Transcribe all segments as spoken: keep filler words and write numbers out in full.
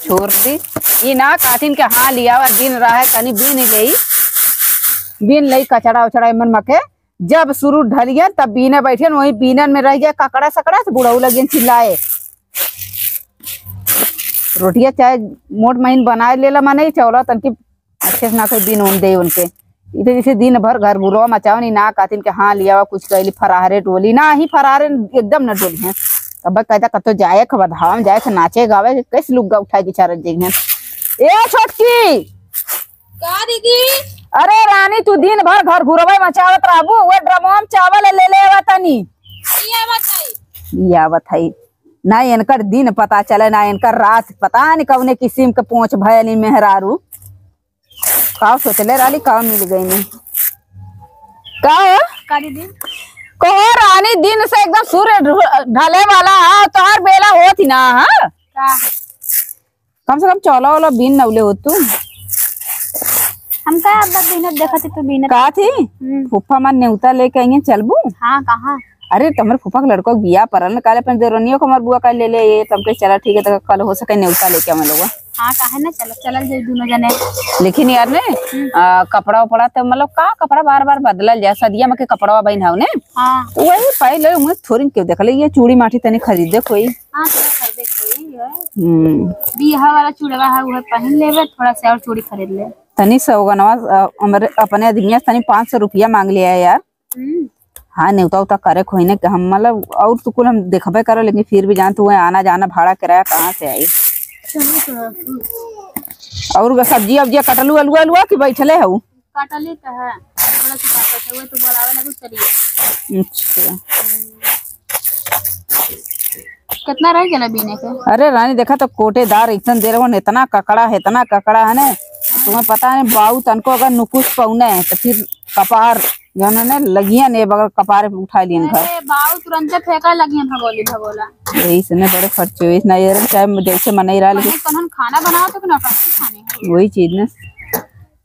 छोड़ दी। ई ना कहथिन के हाँ लियावा, दिन रहे तनी बीन लेई, बीन लेई कचड़ा उचड़ा एमन मके। जब शुरू ढलियन तब बीने बैठियन, वही बीनन में रह गए ककड़ा सकड़ा से बुढ़ऊ लगियन चिल्लाए। रोटिया चाहे मोट महीन बनाए लेला मने, चौला तनकी अच्छे से ना कोई बीन उन दे उनके। ई तो जैसे दिन भर घर गुरवा मचावन, ई ना कहथिन के हाँ लियावा कुछ कैली फराहरे टोली, ना ही फराहरे एकदम न डोली हैं। अब कहता कतो जाए के बधावन जाए के नाचे गावे के कैसे लुग्गा उठाए के चारत जइहैं। ए छोटकी, का दीदी? अरे रानी, तू दिन भर घर घुरवे मचावत रहबू, वो ड्रमवा में चावल ले ले आवा तनी। ई आवत है। ई आवत है। ना इनकर दिन पता चले, ना इनकर रात, पता नहीं कौने किस्म के पोंछ भयल ई मेहरारू। का सोचले रहली, का मिल गई ने? का हो? का दीदी? कहो रानी, दिन से एकदम सूर्य ढु-, ढले वाला है, तोहर बेला होत ही ना, हाँ? का? कम से कम चौला वाला बीन नौले हो तू। हम का अब बीनत देखत ही तू बीनत। का थी? हम्म। फूफा मन नेवता लेके आई हैं, चलबू? हाँ, कहाँ? अरे, तुम्हारे फूफा के लड़को के बियाह परल न, काले अपन देवरनियों को हमार बुआ का ले ले, ये तब के चला ठीक है, तो कल हो सके नेवता लेके हम लोग। हाँ, काहे ना, चलो, चलल जाई दोनों जने। लेकिन यार ने, हम्म। आ, कपड़ा उपड़ा तो मतलब का कपड़ा बार बार बदलल जाए, सदिया में के कपड़ा बहिन हव ने। हाँ। वही पहले उम्र थोड़ी क्यों देख ले, ये चूड़ी माटी तनी खरीदे कोई। हाँ, तो खरीदे कोई है। हम्म। बियाह वाला चूड़वा है, वह पहन लेवे, थोड़ा सा और चूड़ी खरीद ले। तनी सौगनवा, अ, हमरे अपने आदमिया से तनी पाँच सौ रुपया मांग लिया है यार। हम्म। हाँ, नेवता उता करे खोई ने के हम, मतलब, और तो कुल हम देखबे करो, लेकिन फिर भी जान तू आना जाना भाड़ा किराया कहाँ से आई? सही तो है। और सब्जी अब्जिया कटलू अलुआ अलुआ कि बैठले हऊ? काटले तो है, थोड़ा सा काटत है, वो तो बोलावे लगू चलिए। अच्छा। कितना रह गया बीने के? अरे रानी, देखा तो कोटेदार इतन देर में इतना ककड़ा है, इतना ककड़ा है ना, तुम्हें पता है बाऊ तनको अगर नुकुस पौने है तो फिर कपार जौन है ना लगिया ने बगल कपारे पे उठा लियन घर। अरे बाऊ तुरंते फेंका लगियन भगोली भगोला। यही से ना बड़े खर्चे हुए, इतना ये रंग चाहे जैसे मनई रहा, लेकिन कौन खाना बनाओ तो कि नौटंकी खाने हैं। वही चीज ना,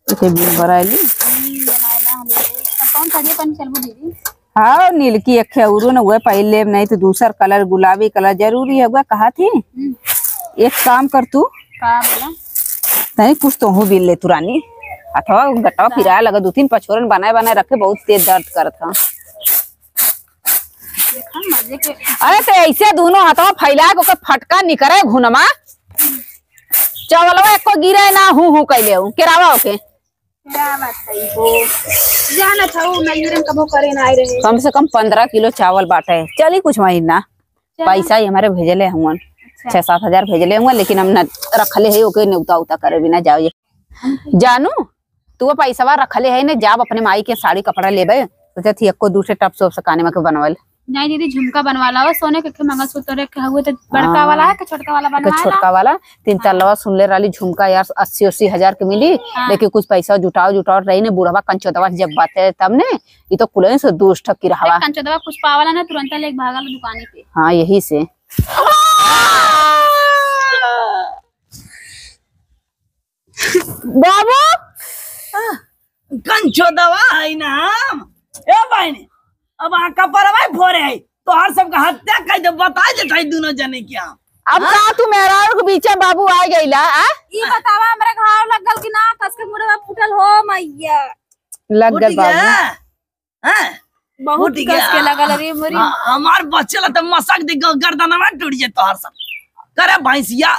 इसे बिन बराली। हम्म, बनाए ला हम लोग। तब कौन सड़िया पहन के चलबू दीदी? हाँ, नीलकी एक है, उरु न हुए पहले, नहीं तो दूसर कलर, गुलाबी कलर जरूरी है, हुआ कहा थी। हम्म। एक काम कर तू। का बोला? नहीं, कुछ तो हूँ बिल ले तू रानी। अथवा गटवा का? फिरा लगा, दो तीन पछोरन बनाए बनाए रखे, बहुत तेज दर्द करत था। देखा, मजे के। अरे, तो ऐसे दोनों हाथवा फैला के ओकर फटका निकरे घुनमा। चावलवा एको गिरे ना, हूँ हूँ कैले हूँ, केरावा ओके। क्या बात है वो? जानत हऊ, नैहरन कबो करे ना आए रहे। कम से कम पन्द्रह किलो चावल बाटे, चली कुछ महीना। चला। पैसा ही हमारे भेजले हुअन, अच्छा। छह सात हजार भेजले हुअन, लेकिन हम न रखले है ओके नेवता उता करे बिना। जाओ ये जानू, तू वो पैसवा रखले है ने, जाब अपने माई के साड़ी कपड़ा लेबे, सोचत ही एको दू ठे टप सोप से काने में के बनवल। नहीं दीदी, झुमका बनवा लावा, सोने के, के मंगलसूत्र के हुए तो बड़का हाँ। वाला है कि छोटका वाला के बनवा ला? छोटका वाला। तीन हाँ। तल्लवा सुनले रहली झुमका यार, अस्सी अस्सी हजार के मिली, हाँ। लेकिन कुछ पैसा जुटाओ जुटाओ रही ने, बुढ़वा कंचोदवा जब बात है तब ने, ई तो कुलइन से दुष्ट की रहवा। अरे कंचोदवा कुछ पावला ना, तुरंत लेके भागल दुकानी पे। हाँ, यही से। बाबू, कंचोदवा है ना हम। ए बहिनी, अब आ कपरवा फोरे है, तोहार सबके हत्या कर दे, बता देत है दोनों जने क्या। अब हाँ? का तू मेहरारू के बीच में बाबू आ गइला, आ? ई बतावा, हमरा घाव लग गल कि ना, कस के मुड़वा फूटल हो, मैया। लग गल फूट गया। बाबू। हैं? बहुत फूट कस गया। के लगल रे मोरी। हाँ, हमार बच्चे ला त मसक दे ग-, गर्दनवा टूट जाए तोहार सब। करे भैंसिया,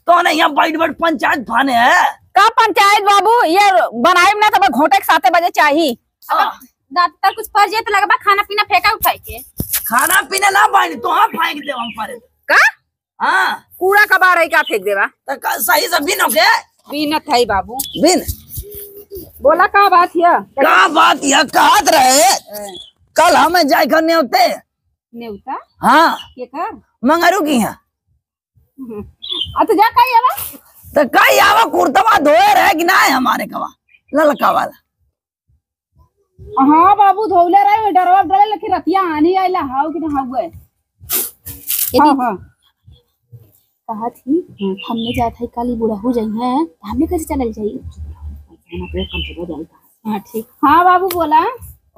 तोहने यहाँ बैठ बैठ पंचायत फाने है। का पंचायत बाबू, ये बनाइब ना तब घोटे के साते बजे चाही। हाँ। दांत पर कुछ पड़ जाए तो लगबा खाना पीना फेंका उठाई के। खाना पीना ना बहिनी, तोहार फेंक देब हम परे। का? हाँ। कूड़ा कबाड़ है, का फेंक देबा? तो का, सही से बिनो के? बीनत है बाबू। बिन। बोला का बात है? का बात है? कहत रहे, हाँ। कल हमें जाए कर नेवते। नेवता? हाँ। के कर? मंगरू की यहाँ। हम्म। आ तो जा, कही आवा। तो कही आवा, कुर्तवा धोए रहे कि ना है हमारे कवा? ललका वाला। हाँ बाबू, धोले रहे, डरवा डरे, लेकिन रतिया आनी आइला, हाउ कि ना हाउ है। हाँ, हाँ। कहा थी, हमने जात है काली बुढ़ऊ जाई हैं, हमने कैसे चलल जाई? हाँ, ठीक। हाँ बाबू, बोला।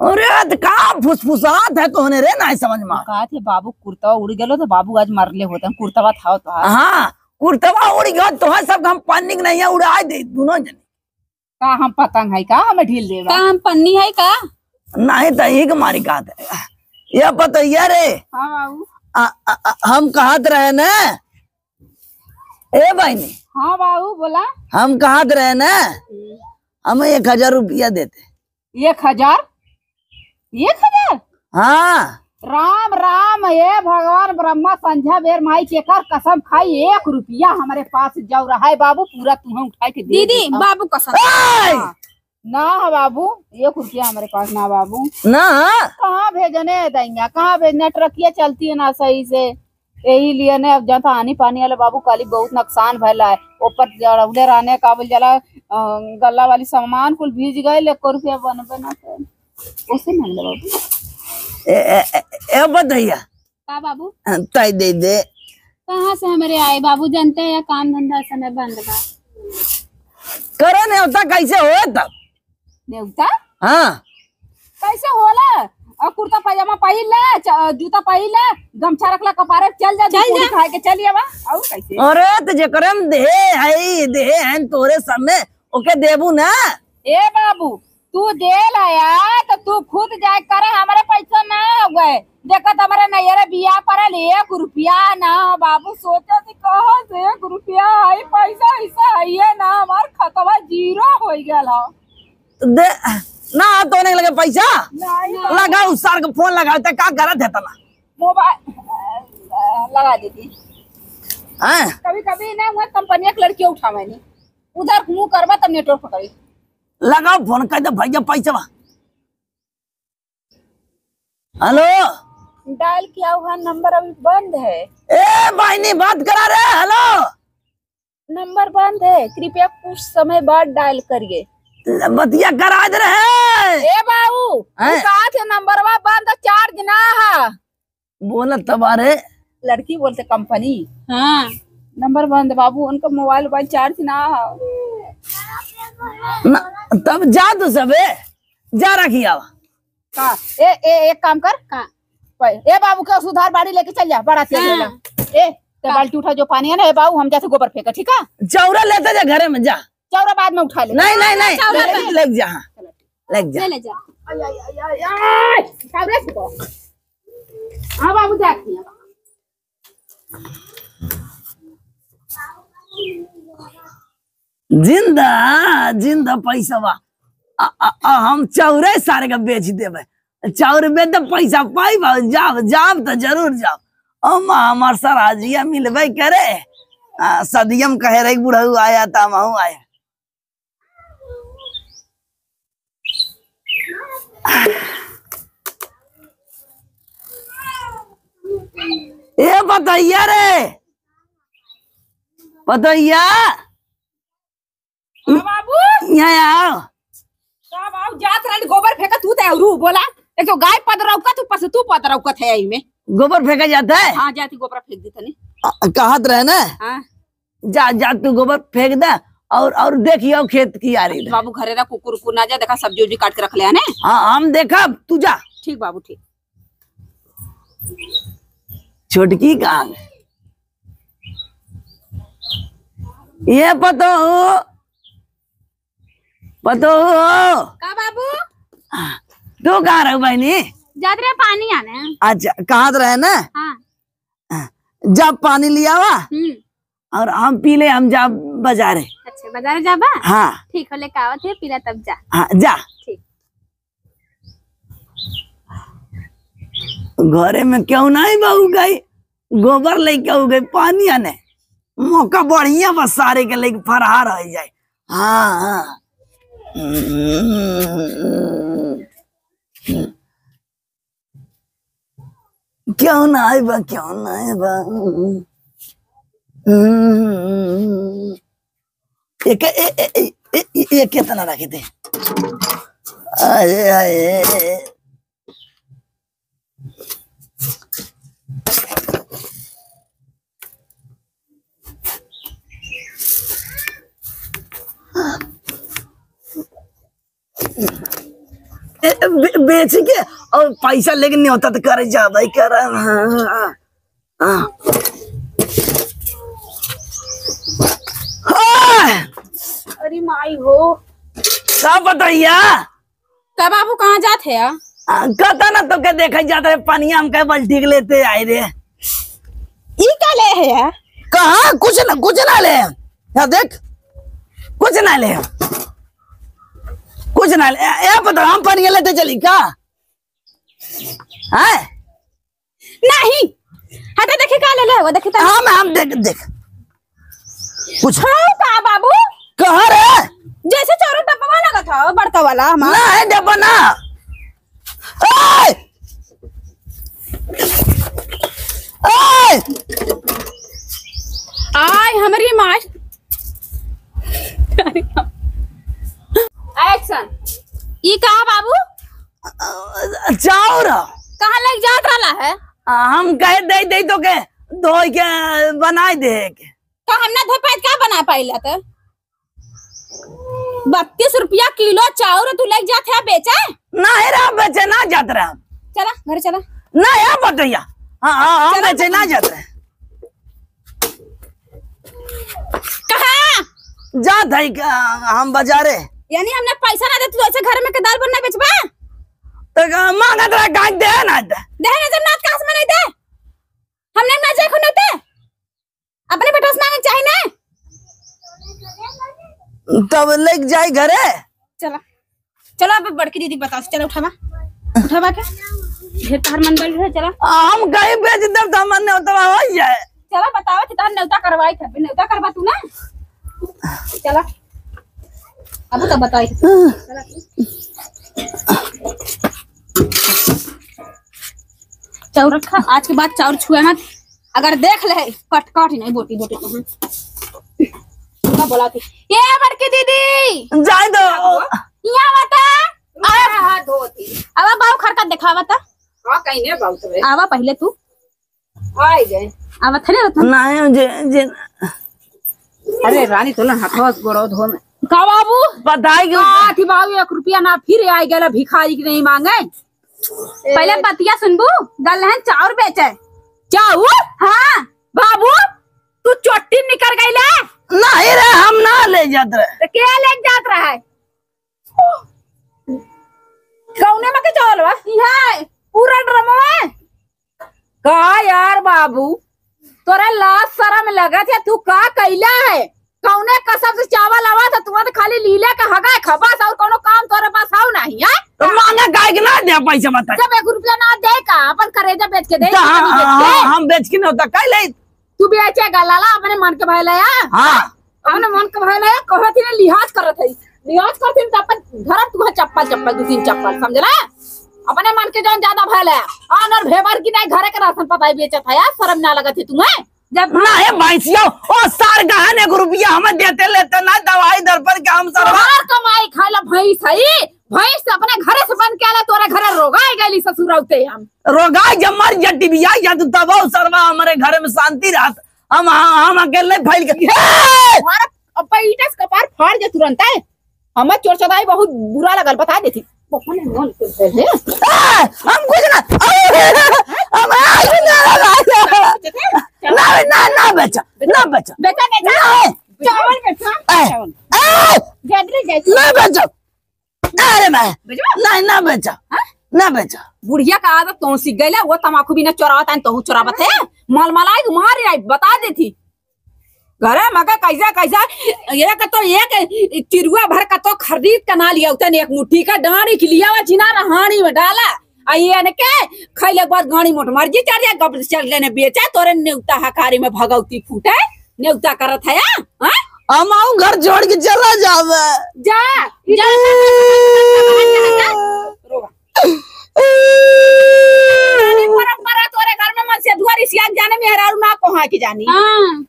अरे, त का फुसफुसात है तोहने रे, नाहीं समझ में। कहा थे बाबू, कुर्ता उड़ गेलो तो बाबू आज मरले होते हैं, कुर्ता बात हाव तो। हाँ, कुर्तवा उड़ गया, तोहर सब हम पन्नी के नहीं उड़ाए दे, दोनों जने। का हम पतंग है का, हमें ढील देबा? का हम पन्नी है का? नहीं तो एक मारी का दे। ये पतोहिया रे। हाँ बाबू। आ, आ, आ, हम कहत रहे ना, ए बहिनी। हाँ बाबू, बोला। हम कहत रहे ना, हम्म। हमें एक हजार रुपया देते। एक हजार? एक हजार? हाँ। राम राम, हे भगवान ब्रह्मा, संझा बेर माई केकर कसम खाई, एक रुपया हमरे पास जौर है बाबू, पूरा तुहँ उठाए के दे दीदी, देता। बाबू कसम। ए! हाँ। ना है बाबू, एक रुपया हमरे पास ना बाबू। ना? कहाँ भेजने है दैया, कहाँ भेजने, ट्रकिया चलती है ना सही से। यही लिए ने अब जनता आनी पानी वाले बाबू काली बहुत नुकसान भइला है। ऊपर जड़ौले रहने का बोल जाला, अ, गल्ला वाली सामान कुल भीज गए, एको रुपया बनबे ना करे। ओसे मांग ले बाबू। ए, ए, ए, ए, बतैया। का बाबू? अ, ताई दे दे। कहाँ से हमरे आए बाबू, जानते हैं या काम धंधा समय बंद बा। करे नेवता कैसे होए तब? नेवता? हाँ। कैसे होला? और कुर्ता पैजामा पहिर ले, च-, जूता पहिर ले, गमछा रख ले कपारे, चल जा, चल दू पूरी जा। खाए के चली आवा। और कैसे? अरे, तो जेकरे में देहे है, देहे हैं तोरे सामने, ओके देबू ना? ए बाबू, तू दे लाया तो तू खुद जाए करे, हमरे पैसा ना हो गए। देखत हमरे नैहरे बियाह परल, एक रुपया ना हो बाबू, सोचो थी कहाँ से एक रुपया आई, पैसा ऐसा है ये ना, हमार खतवा जीरो हो गया हो। दे ना, तो नहीं लगे पैसा। नहीं। लगाओ, सार के फोन लगाओ, ते का करत है तना? मोबाइल लगा देती। हैं? कभी कभी ना वो कंपनी के लड़कियों उठावे नहीं, उधर मुंह करवा तब नेटवर्क पकड़ी। लगाओ फोन, कह दे भैया पैसा। हेलो। डायल किया हुआ नंबर अभी बंद है। ए बहिनी, बात करा रे। हेलो। नंबर बंद है, कृपया कुछ समय बाद डायल करिए। ल-, बतिया करा दे रहे। ए बाबू, हैं? उ कहा थे नंबरवा बंद, चार्ज ना है। बोलत तबारे। लड़की बोलते कंपनी। हाँ। नंबर बंद बाबू, उनका मोबाइल, मोबाइल चार्ज ना है। ना, तब जा तू सबे, जा रखी आवा। का? ए, ए, एक काम कर। का? ए बाबू के सुधार बाड़ी लेके चल जा, बड़ा तेल हाँ। लेला। ए, ते हाँ। बाल्टी उठा जो पानी है ना, ए बाबू, हम जाते गोबर फेंका, ठीक है? चौरा लेते जा घरे में, जा। चौरा बाद में उठा ले। नहीं, नहीं, नहीं, चौरा ले, पे। ले जा, हाँ। ले जा। ले, ले जा। आई, आई, आई, आई, आई, सामने से तो। हाँ बाबू, जाती है। जिंदा, जिंदा पैसवा। आ, आ, आ, हम चौरे सारे का बेच देबे। चौरे में तो पैसा पाई बा, जाब, जाब तो जरूर जाब। हम हमार सराजिया मिलबे करे। आ, सदियम कहे रही बुढ़ऊ आया त हमहू आया। ए पतोहिया रे, पतोहिया। हाँ बाबू। यहाँ आओ। का बाबू, जात रहल गोबर फेंका, तू ते औरू बोला। एक तो गाय पदरौका, तू पस तू पदरौकत है यही में। गोबर फेंका जाता है? हाँ, जाती गोबर फेंक दी तनी। आ, कहत रहे ना? हाँ। जा, जा तू गोबर फेंक दे और, और देखियो खेत की आरी में। बाबू घरे रह, कुकुर उकुर ना जा, देखा सब्जी उब्जी काट के रख ले है ने। हाँ, हम देखब, तू जा। ठीक बाबू, ठीक। छोटकी कहाँ गई? ये पतोहू, पतोहू। का बाबू? तू कहाँ रहू बहिनी? जात रहे पानी आने। अच्छा, कहत रहे ना? हाँ। जा पानी लियावा। हम्म। और हम पी ले, हम जा बाजारे। अच्छा, बाजारे जाबा? हाँ। ठीक हो, लेके आवत है, पीला तब जा। हाँ, जा। ठीक। घरे में क्यों नहीं बहू गई, गोबर लेके हो गई पानी आने। मौका बढ़िया बा, सारे के लेके फरार हो जाए। हाँ, हाँ। क्यों ना आए बा, क्यों ना आए बा। हम्म। एक, ए, ए, ए, ए, ए, ये कितना रखे थे? आए, आए। ए, बे-, बेच के और पैसा लेके न्योता तो करे जाबे करे। हाँ, हाँ, हाँ। माई हो। का बताइया? का बाबू, कहाँ जात है? आ, कहता ना तो के देखा जात रहे, पनिया हम कहे बल्टी के लेते आए रे। ई का ले है? कहाँ? कुछ ना, कुछ ना ले। या देख, कुछ ना ले, कुछ ना ले। ए, ए, पता हम पनिया लेते चली का? हैं? नहीं, हटा, देखे का ले ले, वो देखे तो। हम, हम देख, देख। कुछ हो का बाबू? कहाँ रे? जैसे चाउर डब्बा लगत है, बड़का वाला हमार। ना है डब्बा ना। ओए! ओए! आय हमरी माय। Action। ई का बाबू? चाउर। कहाँ लेके जात रहला है? आ, हम कहे दे दे तो के धोई के बनाए दे के। तो हम ना धो पाए, का बना पाइला त? बत्तीस रुपया किलो चाउर तू लेके जात है बेचे? ना है रे, बेचे ना जात रहे हम। चला, घर चला। ना है बटैया। हाँ, हाँ, हम चला। बेचे ना जात रहे। कहाँ? जात है का, हम बाजारे। यानी हमने पैसा ना दे, तू ऐसे घर में के दाल बनना बेचबा? तो का मांगत रहा, गाय दे ना दे। दे ना, जब नाथ कास में नहीं दे। हमने ना जाए खुने ते। अपने बेटवा से मांगे चाही ना। तब लेके जाए घरे। चला, चला, अब बड़की दीदी बताओ, चला उठावा, उठावा के। ढेर तहार मन बढ़ रहे, चला। हम कहीं बेच देब तो हमर नेवतवा हो जाए। चला बतावा कि तहार नेवता करवाई थे, नेवता करवा तू ना। चला, अब तो बताई। चला तू। चाउर रखा, आज के बाद चाउर छुए मत। अगर देख ले, कट कट नहीं, बोटी बोटी तो हम। का बोला थी? ये बड़की दीदी। जाए दो। यहाँ बता। हाँ, हाँ, धोती। अब बाऊ खरकत दिखावा था। हाँ, कहीं नहीं बाऊ तो है। आवा पहले तू। आए गए। आवा थे ना रतन। नहीं, जे, जे। अरे रानी, तो ना हाथों से गोड़ो धो में। का बाबू? बताए क्यों? का थी बाबू, एक रुपया ना फिर आए गेला, भिखारी की नहीं मांगे। पहले बतिया सुनबू, गल रहन चाउर बेचे। चाउर? हाँ। बाबू, तू चोटी निकर गईले? नहीं रे, हम ना ले जात रहे। तो के ले जात रहा है? कौने में के चावल बा? इहे, पूरा ड्रमवा। का यार बाबू, तोरे लाज शरम लगत है, तू का कइला है? कौने कसम से चावल आवा था, तू तो खाली लीले के हगाए खबास और कोनो काम तोरे पास हाउ नहीं है? तो मांगे काहे के ना दे पैसा बता। जब एक रुपया ना दे का, अपन करेजा बेच के दे, तो हाँ, कहानी बेच के। हाँ, हम बेच के ना होता, कह ले। तू बेचे गलाला अपने मन के भले आ। हाँ। अपने मन के भले आ, कहो थी ना लिहाज करत है। लिहाज करत है तो अपन घर तू है चप्पल, चप्पल, दो तीन चप्पल, समझला? अपने मन के जौन ज्यादा भले आ। आन और भेबर की नहीं घरे के राशन पता ही बेचत है यार, शर्म ना लगत है तुम्हें? जब ना है भैंसिया, ओ सार गहन एक रुपया हमें देते लेते ना, दवाई दर पर के हम सरवा। तोहार कमाई खाला भैंस है, भैंस अपने घरे से बन के आला, तोरे घरे रोगाए गइली ससुर औते हम। रोगाए जब मर जा टिबिया या तू तब सरवा हमरे घरे में शांति रहत। हम, हम, हम अकेले फैल के, ए! हमारा अब ईटा से कपार फाड़ दे तुरंत है। हमें चोर चोराई बहुत बुरा लगल, बता देती। बहुत मन के भेल है। ए! हम कुछ ना, हम, हम, हम, ना, ना, ना बेचा, ना बेचा। बेचा, बेचा। नहीं। चावल बेचा, ए! चावल। ए! जदरे जैसे। ना बेचा। अरे मैं, बेचबा? नहीं, ना बेचा, हाँ? ना बेचा। बुढ़िया का आदत तो सीख गइला, वो तमाकू बिना चोरावत है, तोहू चोरावत है। मलमलाई के मार आई, बता देती। घरे मगे कैसा, कैसा, एक तो एक चिरुआ भर का तो खरीद के ना लिया, उतने एक मुट्ठी का डांडी के लिया, वो चिना रहानी में डाला। आ ये ने के खैले के बाद घानी मोट मर्जी चढ़ जाए, गप चल लेने बेचा, तोरे नेवता हकारी में भगौती फूटे, नेवता करत है, हाँ? हम आऊ घर छोड़ के चला जावे। जा, जा, जा, जा, जा, जा, जा, जा। रोवा। अरे परंपरा तोरे घर में मन से दुआरी सियान जाने मेहरारू ना कोहा की जानी। हाँ।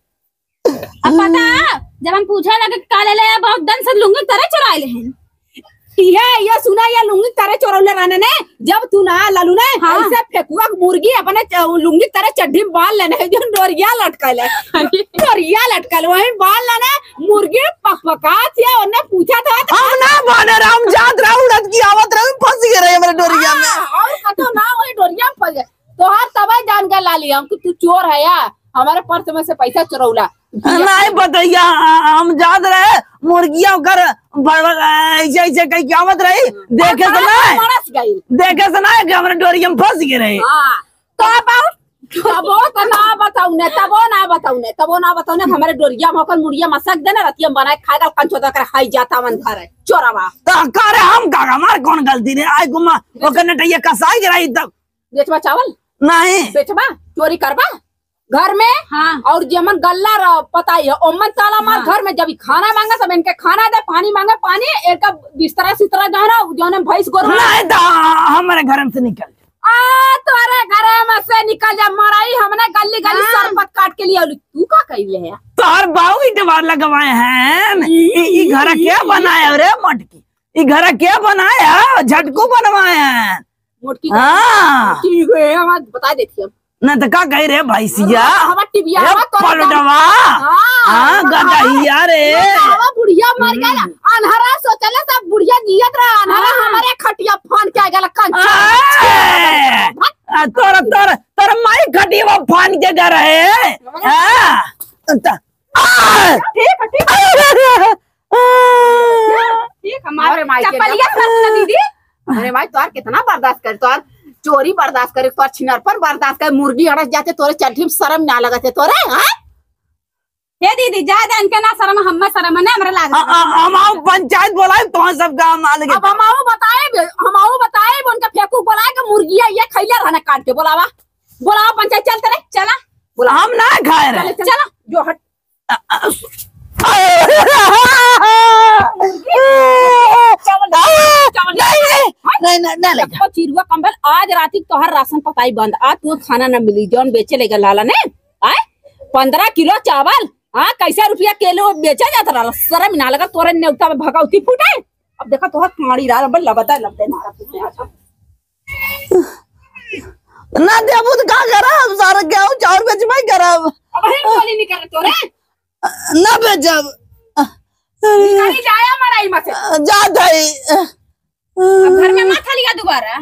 अब पता, जब हम पूछे लगे काले ले बहुत दन से लुंगी तरे चुराए ले हैं। इहे, ये सुना, ये लुंगी तरे चोरौले रहने ने, जब तू ना लालू ने, हाँ। ऐसे फेकुआ के मुर्गी अपने च-, लुंगी तरे चड्ढी में बांध लेने, जो डोरिया लटकल है। अरे। डोरिया लटकल, वहीं बांध लेने, मुर्गी पकपकात है, उन्हें पूछा था तो हम ना बांधे रहे, हम जात रहे, उड़त की आवत रहे, फंस गए रहे हमारे डोरिया में। हाँ, और कतो ना, वही डोरिया में फंस गए। तोहार तबे जान गए लाली, हम कि तू चोर है या, हमारे पर्स में से पैसा चोरौला। नहीं बतैया, हम जात रहे, मुर्गिया ओकर बड़-, बड़-, ऐसे, ऐसे कह के आवत रही, देखे से ना, मरस गई। देखे से ना कि हमरे डोरिया में फंस गए रहे। हाँ, तो अब आउ, तबो त ना बताउने, तबो ना बताउने, तबो ना बताउने, हमरे डोरिया में ओकर मुड़िया मसक देना, रतिया में बनाए खाएगा, कंचो तक हाई जाता मन धरे, चोरवा। तो का रे, हम का, हमार कौन गलती रे? आई गुमा, ओकर नटैया कसाई गिराई तब। बेचबा चावल? नहीं। बेचबा? चोरी करबा? घर में? हाँ। और जेमन गल्ला रह, पता ही है, ओमन ताला मार हाँ। घर में, जब ई खाना मांगे, तब इनके खाना दे, पानी मांगे, पानी, इनका बिस्तरा सिस्तरा जौन है, जौन है भैंस गोरू। नहीं, तो हमारे घर में से निकल। आ, तोरे घर में से निकल जा, मराई, हमने गली गली हाँ। सरपत काट के लिए, तू का कइले है? तोहर बाऊ ईंटवा लगवाए हैं। ई, ई घर के बनाया रे मटकी? ई घर के बनाया? झटकू बनवाए हैं। मोटकी हाँ। मोटकी भी गए, हम आज बता देती हम। ना तो का कही रे भैंसिया? हाँ, हवा टिबिया, ए, हवा तोरा पलटवा। हाँ, हाँ, हवा, गदहिया रे। हवा, हवा बुढ़िया मर गया। हम्म। अन्हरा सोचले सब बुढ़िया जियत रहा, अन्हरा हाँ। हमारे खटिया फान के आ गया कंच। ए, आ, तोरा, तोरा, तोरा माई खटिया फान के जा रहे। हाँ। हाँ। त-, आ! ठीक है, ठीक है। आ! ठीक है, मार अरे माई के चप्पलिया ना। सर ना दीदी। अरे माई, तोर कितना बर्दाश्त करे, तोर चोरी बर्दाश्त करे, तोर छिनरपन बर्दाश्त करे, मुर्गी अड़स जाते तोरे चड्ढी में शर्म ना लगत है तोरे, हाँ? हे दीदी, जा जा, इनके ना शर्म, हम्मे शर्म है ना, हमरा लाग अ-, अ-, हम आओ पंचायत बोलाए, तो सब काम अलग है। अब हम आओ बताए, हम आओ बताए, उनके फेंकू बोलाए कि मुर्गिया ये खैले रहने काट के, बोलावा, बोलावा पंचायत, चल तेरे, चला, बोला। हम ना खाए रहे। चले, चल। चला, जो हट। अ, अ, चावल, चावल। नहीं, नहीं, नहीं, नहीं, नहीं, नहीं। चिरुआ कंबल, आज राती तोहर राशन पताई बंद, आज तू खाना ना मिली, जौन बेचे लेगा लाला ने, आए, पन्द्रह किलो चावल, हाँ, कैसे रुपया किलो बेचा जाता रहला, शर्म ना लगा, तोरे नेवता में भगौती फूटे। अब देखा तोहर पानी डाल, अब लबदा लबदे मारा फूटे, अच्छा। ना देबू तो का करब? सारा गेहूं चाउर बेचबे करब। अब ही बोली निकल तोरे। ना बेचब। निकली जाया मड़ई में से। जात हई। अब घर में मत हलिया दोबारा।